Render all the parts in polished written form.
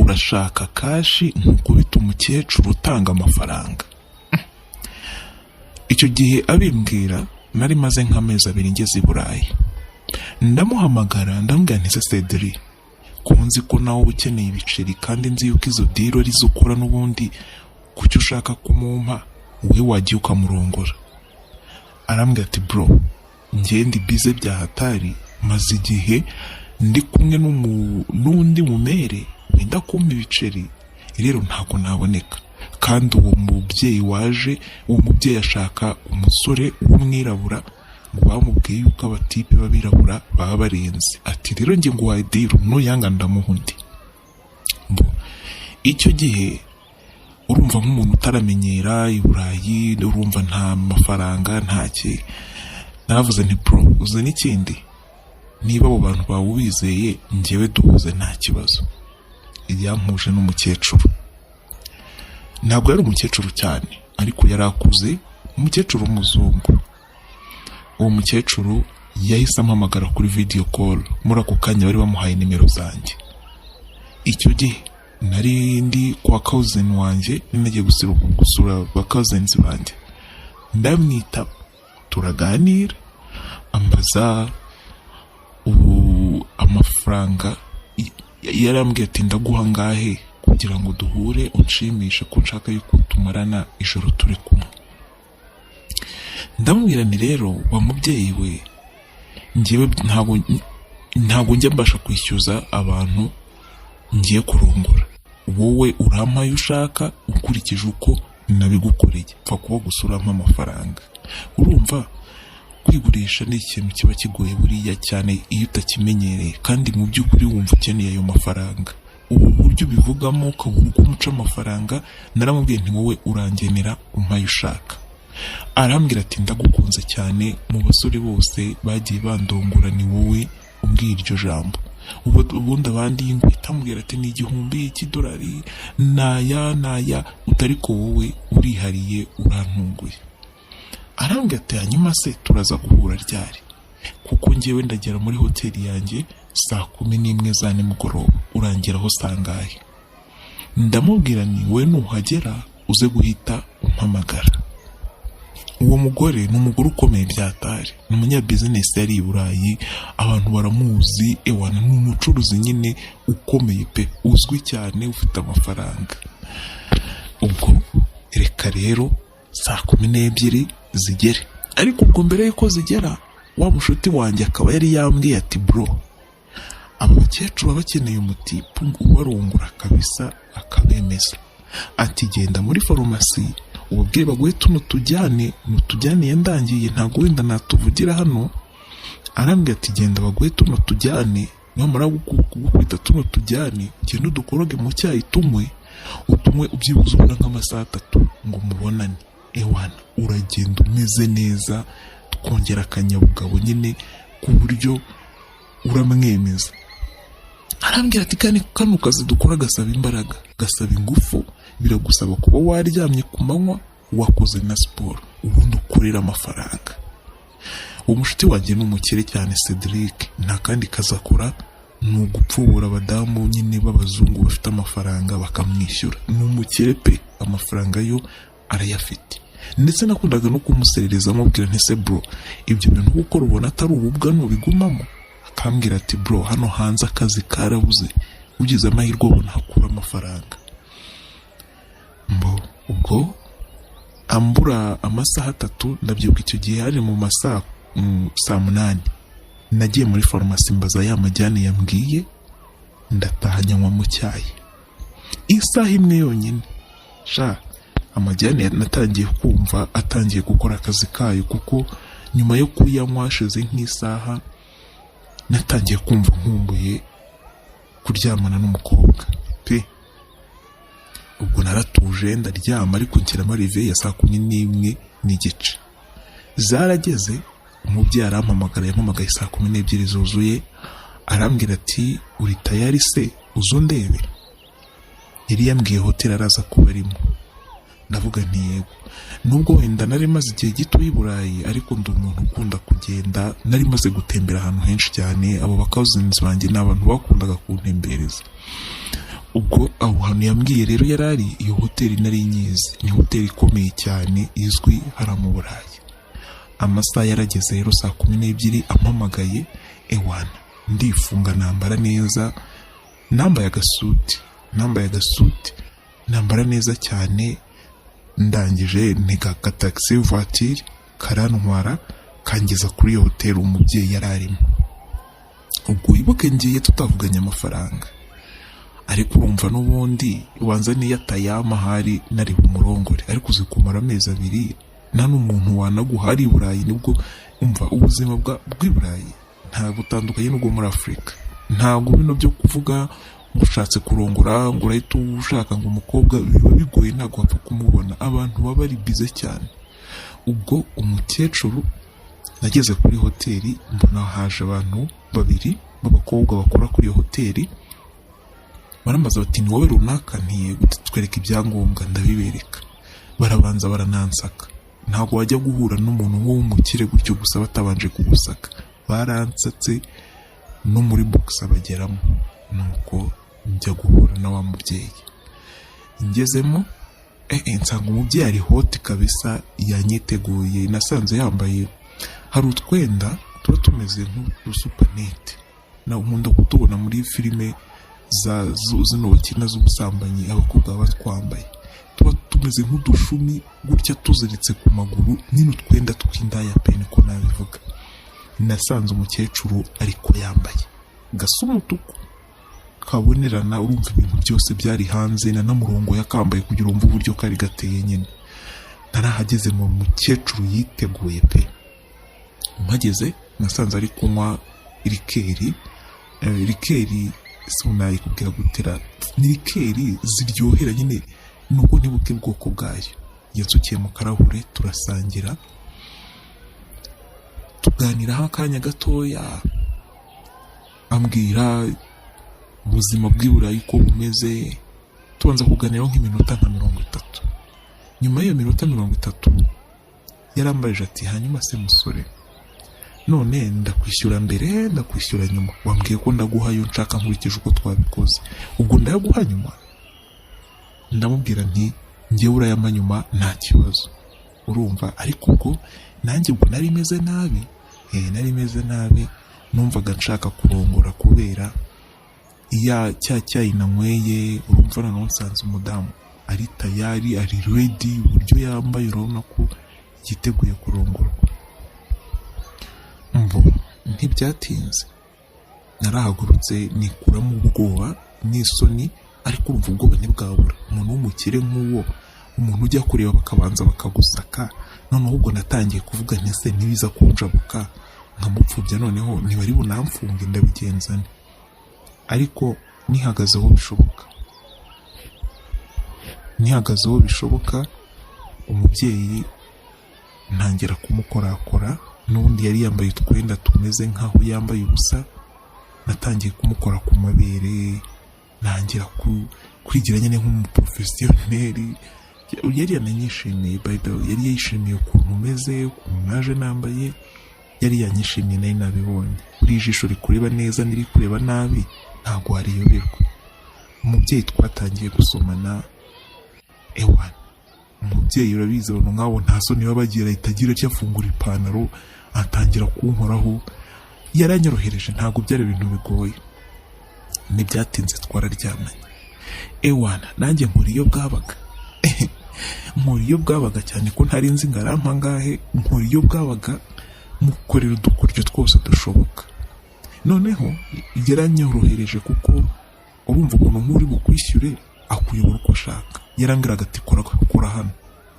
Urashaka cash nkukubita umukecuru utanga amafaranga?" Icyo gihe abimbwira nari maze nk'amezi 2 ngeze i Burayi. Ndamuhamagara, ndamubwira nti: "Se Cedric, ko nzi ko nawe uba ukeneye ibiceri, kandi nzi yuko izo deal arizo ukora n'ubundi, kuki ushaka kumumpa? Wowe wagiye ukamurongora?" Arambwira ati: "Bro, njye ndi busy bya hatari, maze igihe ndi kumwe n'undi mumere wenda kumpa ibiceri, rero ntabwo naboneka. Kandi uwo mubyeyi waje, uwo mubyeyi ashaka umusore w'umwirabura, ngo bamubwiye yuko abatipe b'abirabura baba barenze." Ati: "Rero njye nguhaye deal, nuyanga ndamuha undi." Mbo icyo gihe urumva nk'umuntu utaramenyera i Burayi, urumva nta mafaranga, nta ki, naravuze nti: "Bro, uzi n'ikindi? Niba abo bantu bawe ubizeye, njyewe duhuze, nta kibazo." Yampuje n'umukecuru. Ntabwo yari umukecuru cyane, ariko yari akuze, umukecuru w'umuzungu. Uwo mukecuru yahise ampamagara kuri video call muri ako kanya. Bari bamuhaye nimero zanjye. Icyo gihe nari ndi kwa cousin wanjye, nari nagiye gusura ba cousins banjye. Ndamwitaba, turaganira, ambaza ubu amafaranga. Yarambwiye ati: "Ndaguha ngahe kugira ngo duhure, unshimishe, ko nshaka yuko tumarana ijoro turi kumwe?" Ndamubwira nti: "Rero wa mubyeyi we, njyewe ntabwo njya mbasha kwishyuza abantu ngiye kurongora. Wowe urampa ayo ushaka ukurikije uko nabigukoreye, pfa kuba gusa urampa amafaranga." Urumva kwigurisha ni ikintu kiba kigoye buriya cyane iyo utakimenyereye, kandi mu by'ukuri wumva ukeneye ayo mafaranga. Ubu buryo ubivugamo ukabura uko umuca amafaranga. Naramubwiye nti: "Wowe urangenera, umpa ayo ushaka." Arambwira ati: "Ndagukunze cyane, mu basore bose bagiye bandongora ni wowe umbwiye iryo jambo. Ubundi abandi nguhita ambwira ati ni 1000 cy'idolari, naya naya utari ko, wowe urihariye, urantunguye." Arambwira ati: "Hanyuma se turaza guhura ryari? Kuko njyewe ndagera muri hoteli yanjye saa 11 za nimugoroba, urangeraho sangahe?" Ndamubwira ni: "We nuhagera uze guhita umpamagara." Uwo mugore ni umugore ukomeye byatari, ni umunyabizinesi, yari i Burayi, abantu baramuzi. Ewana, ni umucuruzi nyine ukomeye pe, uzwi cyane, ufite amafaranga. Ubwo reka rero saa 12 zigere. Ariko ubwo mbere y'uko zigera, wa mushuti wanjye akaba yari yambwiye ati: "Bro, aba bakecuru baba bakeneye umutipu ubarongora kabisa akabemeza." Ati: "Genda muri farumasi ubabwire baguhe tuno tujyane." Ni utujyane yandangiye, ntabwo wenda natuvugira hano. Arambwira ati: "Genda baguhe tuno tujyane, namara kugukubita tuno tujyane, ugende udukoroge mu cyayi tunywe, utunywe ubyibuze ubura nk'amasaha 3 ngo mubonane. Ewana, uragenda umeze neza, twongera akanyabugabo nyine ku buryo uramwemeza." Arambwira ati: "Kandi kano kazi dukora gasaba imbaraga, gasaba ingufu, biragusaba kuba waryamye ku manywa, wakoze na siporo, ubundi ukorera amafaranga." Uwo mushuti wanjye ni umukire cyane, Cedric. Nta kandi kazi akora, ni ugupfubura abadamu nyine b'abazungu bafite amafaranga bakamwishyura. Ni umukire pe, amafaranga yo arayafite. Ndetse nakundaga no kumuserereza, amubwira nti: "Se bro, ibyo bintu gukora ubona atari ububwa nubigumamo?" Akambwira ati: "Bro, hano hanze akazi karabuze, ugize amahirwe ubona hakura amafaranga." Mbo ubwo ambura amasaha 3, ndabyibuka icyo gihe hari mu masaa saa 8, nagiye muri farumasi, mbaza ya majyane yambwiye, ndataha nyanywa mu cyayi. Isaha imwe yonyine sha, amajyane natangiye kumva atangiye gukora akazi kayo, kuko nyuma yo kuyanywa hashize nk'isaha natangiye kumva nkumbuye kuryamana n'umukobwa pe. Ubwo naratuje ndaryama, ariko nshyiramo réveil ya saa 11:30. Zarageze, umubyeyi arampamagara. Yampamagaye saa 12 zuzuye, arambwira ati: "Uri tayari se uzo ndebe?" Yari yambwiye hoteli araza kuba arimo. Ndavuga nti: "Yego." Nubwo wenda nari maze igihe gito i Burayi, ariko ndi umuntu ukunda kugenda, nari maze gutembera ahantu henshi cyane. Abo ba cousins banjye ni abantu bakundaga kuntembereza. Ubwo aho hantu yambwiye rero yari ari, iyo hoteli nari nyizi, ni hoteli ikomeye cyane izwi hariya mu Burayi. Amasaha yarageze rero, saa 12, ampamagaye. Ewana, ndifunga, nambara neza, nambaye agasuti, nambara neza cyane. Ndangije ntega akatagisi voiture, karantwara kangeza kuri iyo hoteli umubyeyi yari arimo. Ubwo wibuke ngiye tutavuganye amafaranga, ariko urumva n'ubundi ubanza niyo atayama ahari nari bumurongore. Ariko uzi kumara amezi 2 nta n'umuntu wanaguha ari i Burayi? Nibwo umva ubuzima bw'i Burayi ntabwo butandukanye n'ubwo muri Afurika. Ntabwo bino byo kuvuga ngo ushatse kurongora ngo urahita ushaka ngo umukobwa, biba bigoye, ntabwo wapfa kumubona, abantu baba bari bize cyane. Ubwo umukecuru, nageze kuri hoteli mbona haje abantu babiri b'abakobwa bakora kuri iyo hoteli. Barambaza bati: "Ni wowe runaka?" "Nti yego." "Twereka ibyangombwa." Ndabibereka, barabanza baranansaka. Ntabwo wajya guhura n'umuntu w'umukire gutyo gusa batabanje kugusaka. Baransatse no muri boxer bageramo. Nuko njya guhura na wa mubyeyi. Ngezemo nsanga umubyeyi ari hot kabisa, yanyiteguye. Nasanze yambaye, hari utwenda tuba tumeze nk'udusupanete, na nkunda kutubona muri filime za zino bakina z'ubusambanyi, abakobwa baba batwambaye, tuba tumeze nk'udushumi gutya tuziritse ku maguru nyine, utwenda tw'indaya pe, niko nabivuga. Nasanze umukecuru ariko yambaye gasa umutuku kabonerana. Urumva ibintu byose byari hanze, na namurongo yakambaye kugira wumve uburyo kari gateye nyine. Narahageze mu mukecuru yiteguye pe. Mpageze nasanze ari kunywa liqueur. Liqueur sinayikubwira gutera, ni liqueur ziryohera nyine, nuko ntibuke ubwoko bwayo. Yansukiye mu karahure, turasangira, tuganiraho akanya gatoya, ambwira ubuzima bw'i Burayi uko bumeze. Tubanza kuganiraho nk'iminota nka 30. Nyuma y'iyo minota 30 yarambajije ati: "Hanyuma se musore, none ndakwishyura mbere, ndakwishyura nyuma? Wambwiye ko ndaguha ayo nshaka nkurikije uko twabikoze, ubwo ndayaguha nyuma?" Ndamubwira nti: "Njyewe urayampa nyuma, nta kibazo." Urumva ariko ubwo nanjye ubwo nari meze nabi, nari meze nabi, numvaga nshaka kurongora kubera iya cya cyayi nanyweye. Urumva noneho nsanze umudamu ari tayari, ari ready, uburyo yambaye urabona ko yiteguye kurongorwa. Mbo ntibyatinze narahagurutse, nikuramo ubwoba n'isoni. Ariko urumva ubwoba ntibwabura, umuntu w'umukire nk'uwo, umuntu ujya kureba bakabanza bakagusaka. Noneho ubwo natangiye kuvuga nti: "Se ntibiza kunjabuka nkamupfubya, noneho ntibari bunamfunge, ndabigenza nte?" Ariko nihagazeho bishoboka, nihagazeho bishoboka. Umubyeyi ntangira kumukorakora. N'ubundi yari yambaye utwenda tumeze nk'aho yambaye ubusa. Natangiye kumukora ku mabere, ntangira kwigira nyine nk'umuporofesiyoneri. Yari yananyishimiye, by the way, yari yishimiye ukuntu umeze, ukuntu naje nambaye, yari yanyishimiye, nari nabibonye. Buri jisho rikureba neza n'irikureba nabi ntabwo wariyoberwa. Umubyeyi twatangiye gusomana. Ewana, umubyeyi, urabizi abantu nk'abo nta soni baba bagira, ahita agira atya afungura ipantaro atangira kunkoraho. Yaranyorohereje, ntabwo byari ibintu bigoye. Ntibyatinze twararyamanye. Ewana, nanjye nkora iyo bwabaga, nkora iyo bwabaga, cyane ko ntari nzi ngo arampa angahe. Nkora iyo bwabaga, mukorera udukoryo twose dushoboka. Noneho yaranyorohereje kuko urumva umuntu nk'uri bukwishyure akuyobora uko ashaka. Yarambwiraga ati: "Kora, kora hano,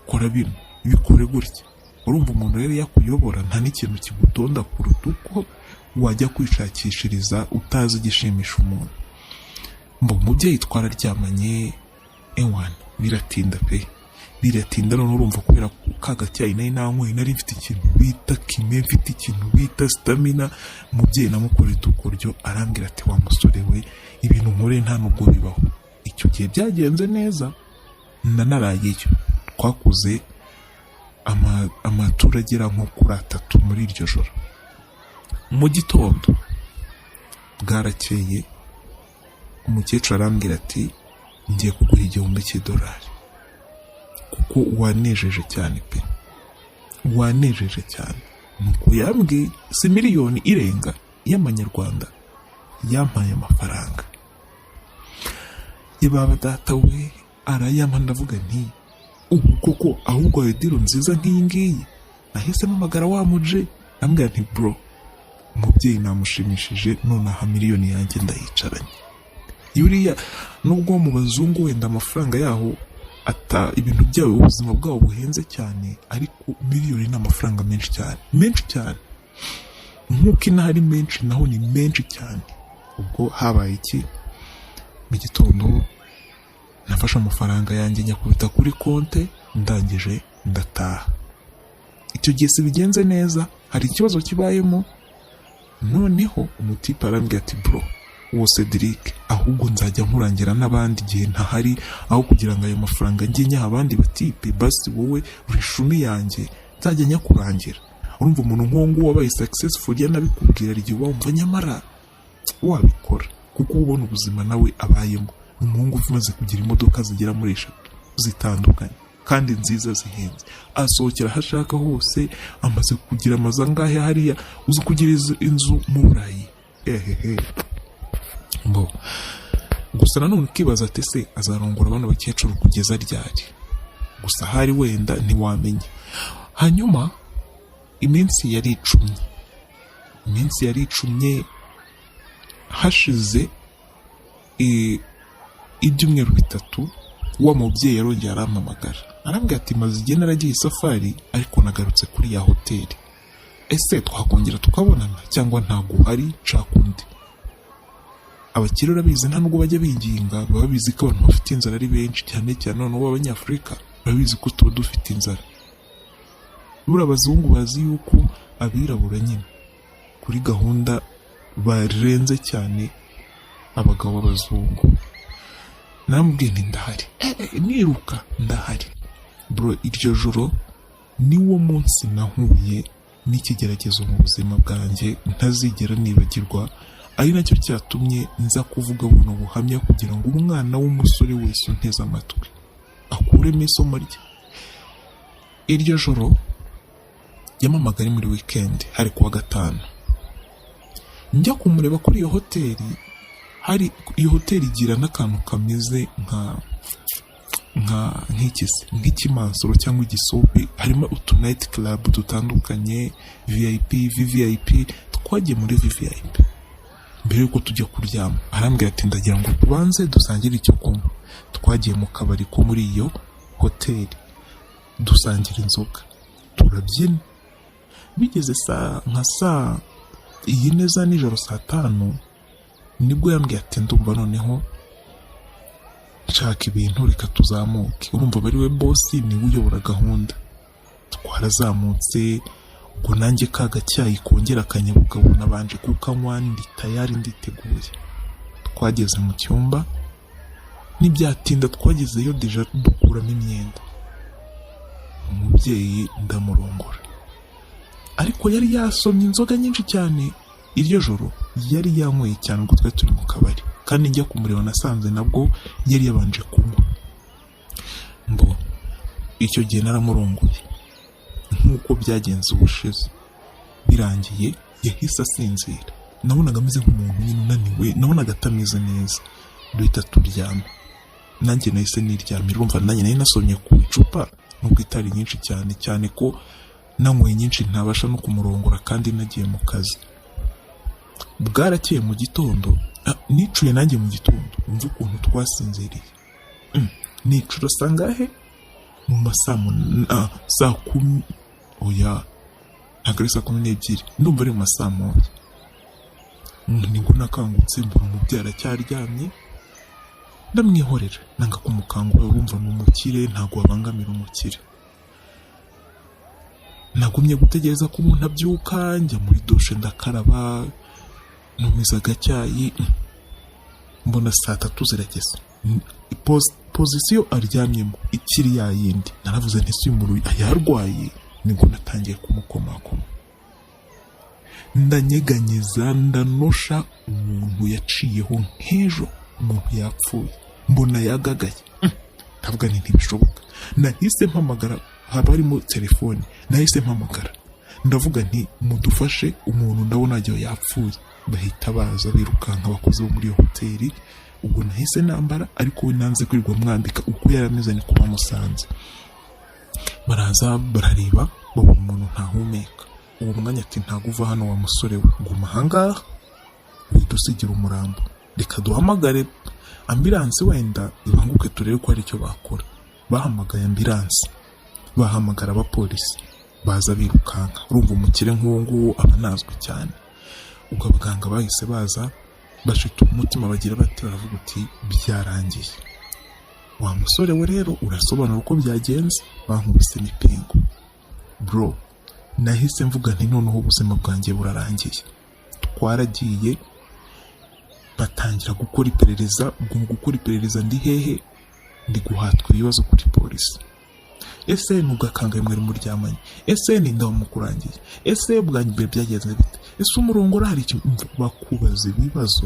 kora bino, bikore gutya." Urumva umuntu rero yakuyobora, nta n'ikintu kigutonda kuruta uko wajya kwishakishiriza utazi igishimisha umuntu. Mbo umubyeyi twararyamanye. Ewana, biratinda pe, biratinda. None urumva kubera ka gacyayi nari nanyweye, nari mfite ikintu bita kime, mfite ikintu bita stamina. Umubyeyi namukoreye udukoryo, arambwira ati: "Wa musore we, ibintu nkoreye nta nubwo bibaho." Icyo gihe byagenze neza, nanarayeyo. Twakoze amaturo agera nko kuri atatu muri iryo joro. Mu gitondo bwarakeye, umukecuru arambwira ati Ngiye kuguha $1000 kuko wanejeje cyane pe, wanejeje cyane." Nuko yambwiye. Si miliyoni irenga y'amanyarwanda? Yampaye amafaranga, ibaba data we, arayampa. Ndavuga nti: "Ubu koko ahubwo hari deal nziza nk'iyi ngiyi?" Nahise mpamagara wa muje, ambwira nti: "Bro, umubyeyi namushimishije, nonaha miliyoni yanjye ndayicaranye." Yuriya, nubwo mu bazungu wenda amafaranga yaho ata ibintu byabo, ubuzima bwabo buhenze cyane, ariko miliyoni ni amafaranga menshi cyane, menshi cyane. Nk'uko inaha ari menshi, naho ni menshi cyane. Ubwo habaye iki? Mu gitondo nafashe amafaranga yanjye nyakubita kuri konte, ndangije ndataha. Icyo gihe si bigenze neza, hari ikibazo kibayemo. Noneho umutipe arambwira ati: "Bro, uwo Cedric, ahubwo nzajya nkurangira n'abandi igihe ntahari, aho kugira ngo ayo mafaranga njye nyaha abandi batipe. Basi wowe uri ishumi yanjye, nzajya nyakurangira." Urumva umuntu nk'uwo nguwo wabaye successful yanabikubwira, igihe uba wumva nyamara wabikora, kuko uba ubona ubuzima nawe abayemo. Ni umuhungu umaze kugira imodoka zigera muri eshatu zitandukanye kandi nziza zihenze, asohokera aho ashaka hose, amaze kugira amazu angahe hariya? Uzi kugira inzu mu Burayi? Ehehe! Mbo gusa nanone ukibaza ati: "Se azarongora bano bakecuru kugeza ryari?" Gusa ahari wenda ntiwamenya. Hanyuma iminsi yari icumye, iminsi yari icumye. Hashize ibyumweru 3, wa mubyeyi yarongeye arampamagara, arambwira ati: "Maze igihe naragiye isafari, ariko nagarutse kuri ya hoteli. Ese twakongera tukabonana cyangwa ntabwo uhari, nshaka undi?" Abakire urabizi, nta nubwo bajya binginga, baba babizi ko abantu bafite inzara ari benshi cyane cyane. Noneho b'Abanyafurika babizi ko tuba dufite inzara. Buriya abazungu bazi yuko abirabura nyine kuri gahunda barenze cyane abagabo b'abazungu. Naramubwiye nti: "Ndahari." Niruka: "Ndahari, bro." Iryo joro niwo munsi nahuye n'ikigeragezo mu buzima bwanjye ntazigera nibagirwa, ari nacyo cyatumye nza kuvuga buno buhamya, kugira ngo umwana w'umusore wese unteze amatwi akuremo isomo rye. Iryo joro yampamagaye ari muri weekend, hari kuwa gatanu. Njya kumureba kuri iyo hoteli. Hari iyo hoteli igira n'akantu kameze nka nk'ikisi, nk'ikimansuro cyangwa igisope. Harimo utu night club dutandukanye, VIP, VVIP. Twagiye muri VVIP. Mbere yuko tujya kuryama, arambwira ati: "Ndagira ngo tubanze dusangire icyo kunywa." Twagiye mu kabari ko muri iyo hoteli, dusangira inzoga, turabyina. Bigeze saa nka saa yine za nijoro, saa tanu, nibwo yambwiye ati: "Ndumva noneho nshaka ibintu, reka tuzamuke." Urumva bari we boss, niwe uyobora gahunda. Twarazamutse. Ubwo nanjye ka gacyayi kongera akanyabugabo nabanje kukanywa, ndi tayari, nditeguye. Twageze mu cyumba, ntibyatinda, twagezeyo déjà dukuramo imyenda. Umubyeyi ndamurongora, ariko yari yasomye inzoga nyinshi cyane. Iryo joro yari yanyweye cyane ubwo twari turi mu kabari, kandi njya kumureba nasanze nabwo yari yabanje kunywa. Mbo icyo gihe naramurongoye nk'uko byagenze ubushize. Birangiye yahise asinzira. Nabonaga ameze nk'umuntu nyine unaniwe, nabonaga atameze neza. Duhita turyama, nanjye nahise niryamira. Urumva nanjye nari nasomye ku icupa, nubwo itari nyinshi cyane cyane, ko nanyweye nyinshi ntabasha no kumurongora kandi nagiye mu kazi. Bwarakeye mu gitondo, nicuye nanjye mu gitondo. Umva ukuntu twasinziriye. Nicura sangahe? Mu ma saa 10, oya, ntabwo ari saa 12, ndumva ari mu ma saa 1. Nibwo nakangutse, mbona umubyeyi aracyaryamye. Ndamwihorera, nanga kumukangura. Urumva ni umukire, ntabwo wabangamira umukire. Nagumye gutegereza ko umuntu abyuka, njya muri dushe ndakaraba, numiza agacyayi, mbona saa tatu zirageze. Position aryamyemo ikiri ya yindi. Naravuze nti: "Si uyu muntu yarwaye?" Nibwo natangiye kumukomakoma, ndanyeganyeza, ndanosha. Umuntu yaciyeho nk'ejo umuntu yapfuye. Mbona yagagaye. Ndavuga nti ntibishoboka. Nahise mpamagara, haba harimo telefone, nahise mpamagara ndavuga nti mudufashe, umuntu ndabona ajya yapfuye. Bahita baza birukanka, abakozi bo muri iyo hoteli. Ubwo nahise nambara, ariko we nanze kwirirwa mwambika, uko yari ameze niko bamusanze. Baraza barareba, babona umuntu ntahumeka. Uwo mwanya ati ntabwo uva hano wa musore we, guma ahangaha, widusigira umurambo, reka duhamagare ambulance wenda ibanguke turebe ko hari icyo bakora. Bahamagaye ambulance, bahamagara abapolisi, baza birukanka. Urumva umukire nk'uwo nguwo aba anazwi cyane. Ubwo abaganga bahise baza bashita umutima, bagira bati, baravuga uti byarangiye wa musore we, rero urasobanura uko byagenze. Bankubise n'ipingu, bro. Nahise mvuga nti noneho ubuzima bwanjye burarangiye. Twaragiye, batangira gukora iperereza. Ubwo mu gukora iperereza ndi hehe? Ndi guhatwa ibibazo kuri polisi. Ese ntugakangaye mwari muryamanye? Ese ni ndamukurangiye? Ese bwa mbere byagenze bite? Ese umurongo hari icyo bakubaza ibibazo?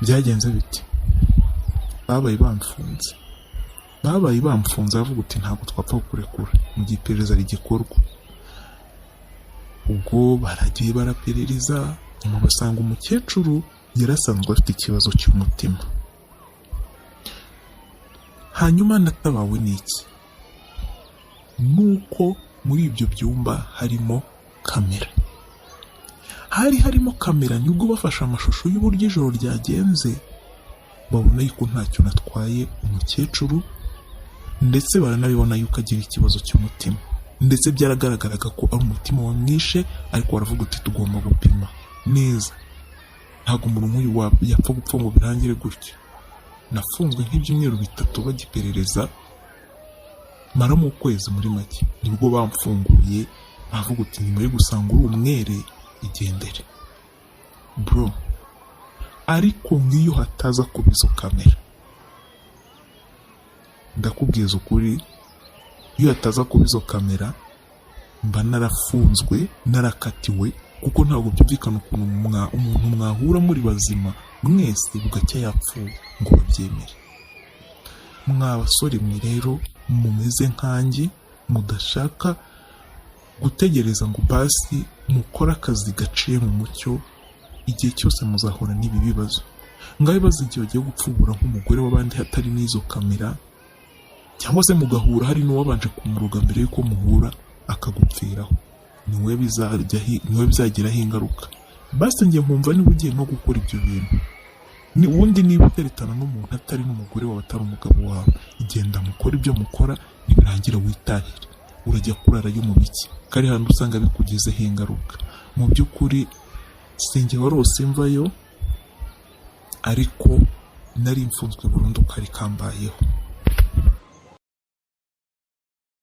Byagenze bite? Babaye bamfunze, bavuga uti ntabwo twapfa kukurekura mu gihe iperereza rigikorwa. Ubwo baragiye baraperereza, nyuma basanga umukecuru yarasanzwe afite ikibazo cy'umutima. Hanyuma natabawe n'iki? Nuko muri ibyo byumba harimo kamera, hari harimo kamera. Nibwo bafashe amashusho y'uburyo ijoro ryagenze, babona yuko ntacyo natwaye umukecuru, ndetse baranabibona yuko agira ikibazo cy'umutima, ndetse byaragaragaraga ko ari umutima wamwishe. Ariko baravuga uti tugomba gupima neza, ntabwo umuntu nk'uyu yapfa gupfa ngo birangire gutyo. Nafunzwe nk'ibyumweru 3 bagiperereza, maramo ukwezi muri make, nibwo bamfunguye. Bavuga uti nyuma yo gusanga uri umwere, igendere bro. Ariko nk'iyo hataza kuba izo kamera, ndakubwiza ukuri, iyo hataza kuba izo kamera mba narafunzwe, narakatiwe, kuko ntabwo byumvikana ukuntu umuntu mwahura muri bazima mwese bugacya yapfuye ngo babyemere. Mwa basore mwe rero mumeze nkanjye, mudashaka gutegereza ngo basi mukore akazi gaciye mu mucyo, igihe cyose muzahura n'ibi bibazo. Ngaho ibibazo igihe bagiye gupfubura nk'umugore w'abandi hatari n'izo kamera, cyangwa se mugahura hari n'uwabanje kumuroga mbere y'uko muhura akagupfiraho, niwe bizagiraho ingaruka. Basi njye nkumva niba ugiye no gukora ibyo bintu, ni ubundi niba uteretana n'umuntu atari n'umugore wawe, atari umugabo wawe, genda mukora ibyo mukora, nibirangira witahire. Urajya kurarayo mu biki kari hantu usanga bikugizeho ingaruka? Mu by'ukuri sinjye warose mvayo, ariko nari mfunzwe burundu, kari kambayeho.